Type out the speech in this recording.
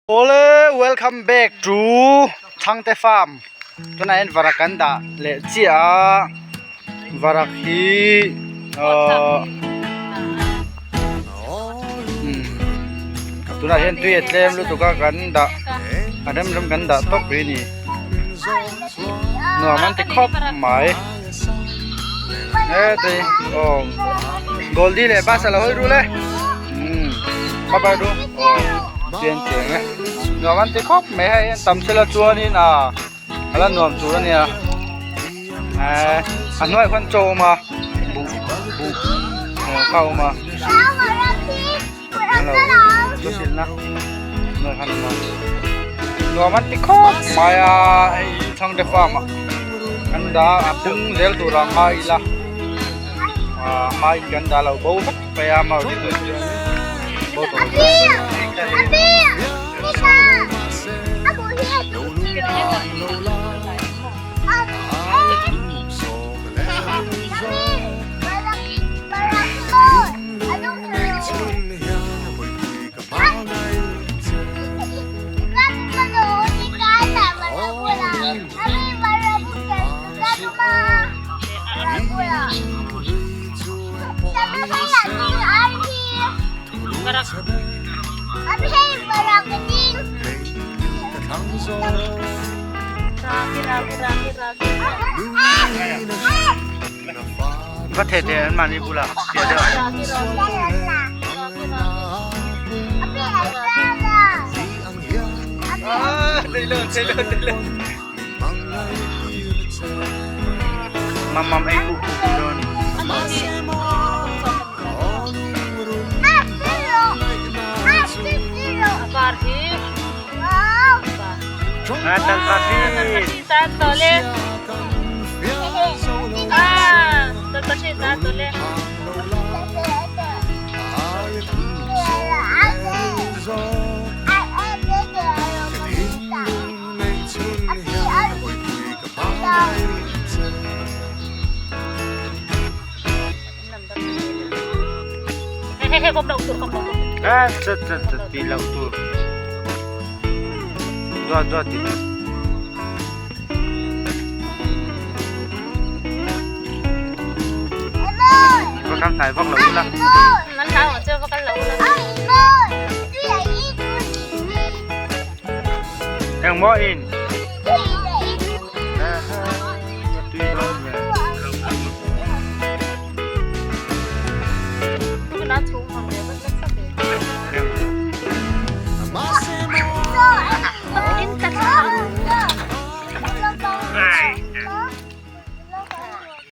Awle welcome back to Chhangte farm tunah hian varak kan dah leh chiah a varak hi ahh umm tunah hian tui a tlem lutuk a kan dah a rem rem kan dah tawp rih a ni nuam an ti khawp mai hetei aw Goldie leh bus a lo hawi rul e umm bye bye ru aw chian chiang e nuam an ti khawp mai hei an tam sela chuanin a a la nuam tur a nia ehh a hnuaiah khuan chaw a awm a buh buh kha a awm a. Nuam an ti khawp mai a hei hi Chhangte farm ah kan dah a pung zel tur ah ngai ila ah hmaiin kan dah lo bo vek mai a mau te chuan bo tawh lo. Va theh teh an mahni bulah piah deuh. Mam mam ei ku ku ku dawn. Ah, talpasi. Ah, chat chat chat ti loh tur. Duat duat ti tur. Va kal hnai vak lo ula. Engmaw in?